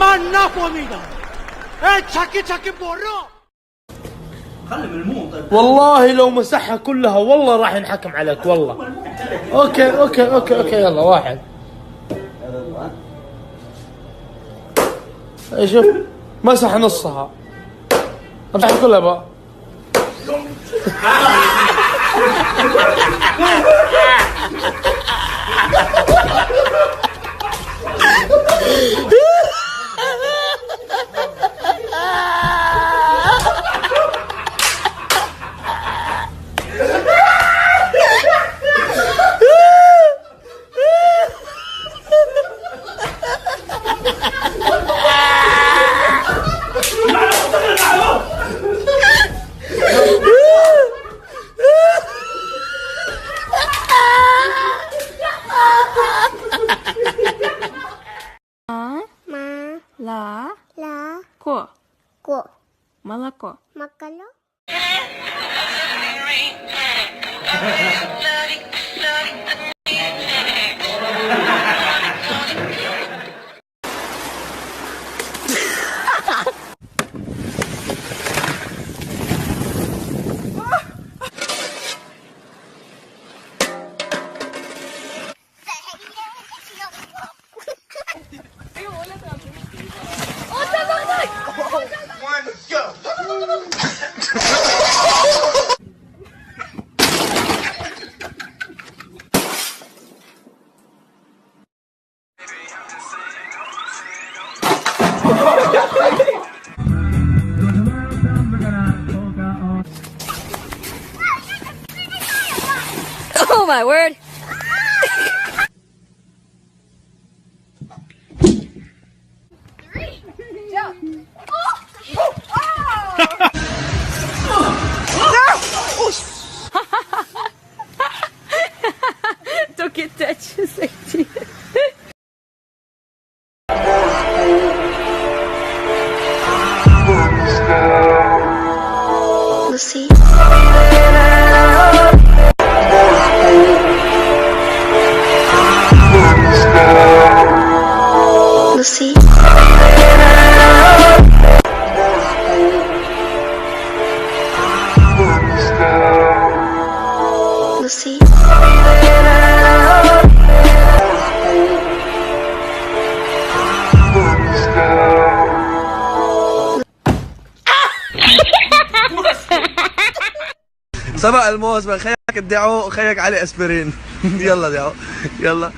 من نفهمیدم. چکی چکی برو. والله لو مسحها كلها والله راح ينحكم عليك والله. okay okay okay okay يلا واحد. شوف مسح نصها، مسح كلها بقى. Ла. Ла. Ко. Ко. Молоко. Макало. Oh my word. 3, jump. Oh! Oh! Don't get touched. Safety. Lucy. Lucy. Lucy. سبق الموز من خيك ادعو خيك علي اسبرين. يلا دعو يلا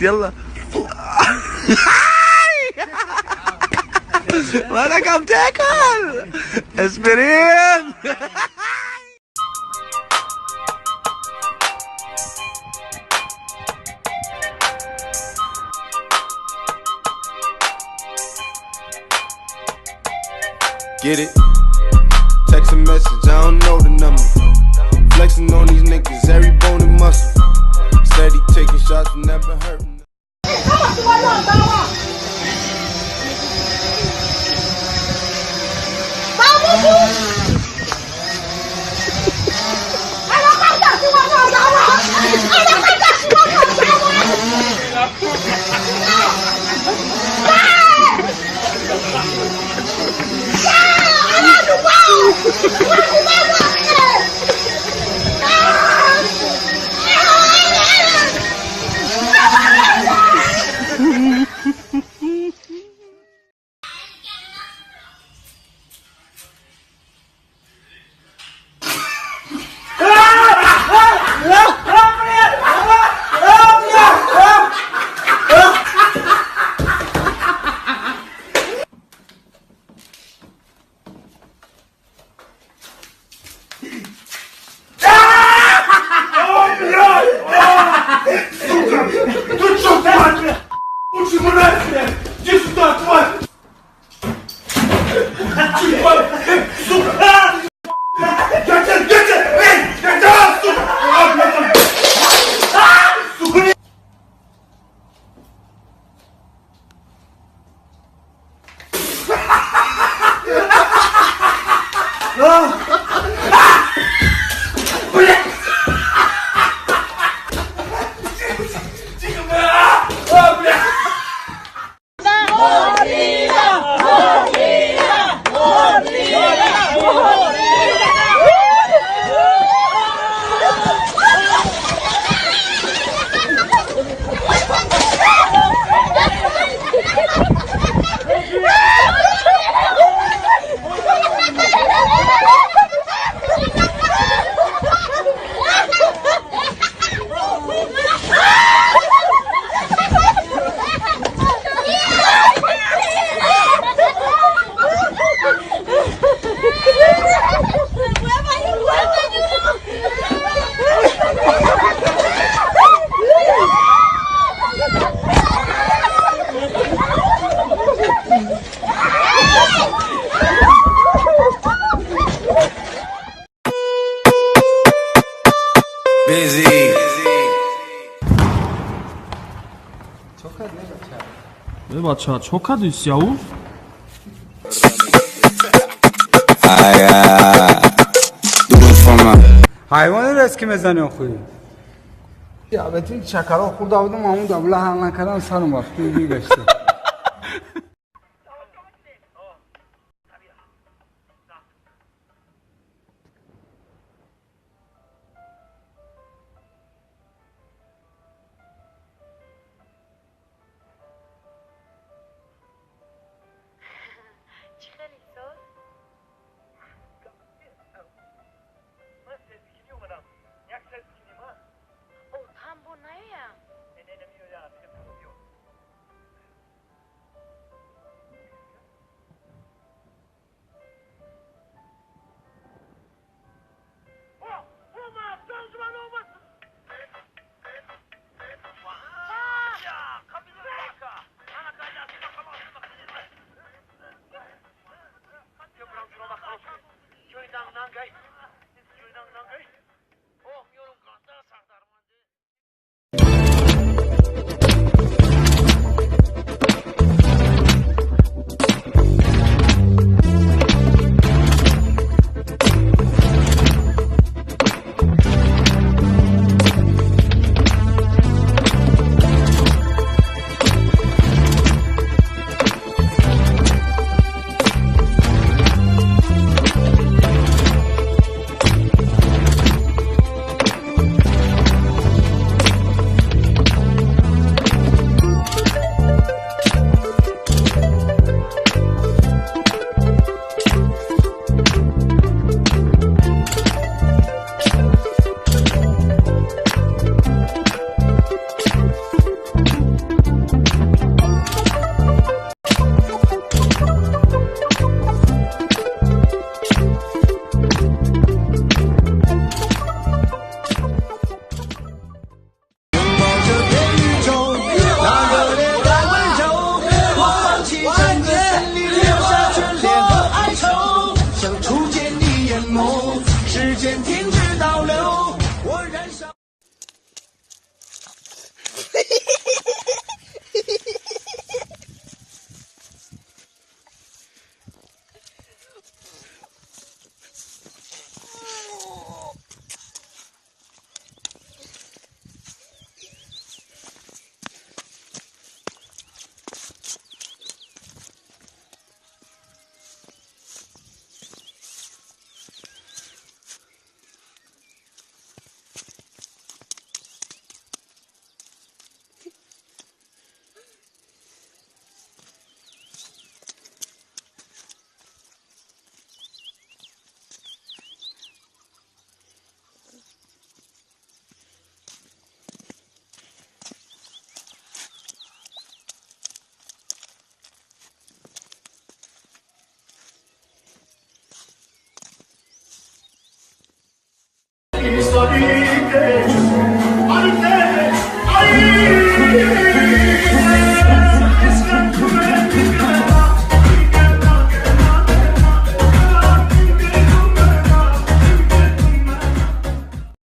يلا. مالك عم تاكل اسبرين. Get it? Text a message, I don't know the number. Flexing on these niggas, every bone and muscle. Steady taking shots, never hurting. Э, бача, чо кардӣ, Сиявуш? Ҳайвонеро аст ки мезани охӯи. Албатта, шакарҳо хӯрда будам, ҳамун дабла ҳал накардам, сарам рафт, гашта.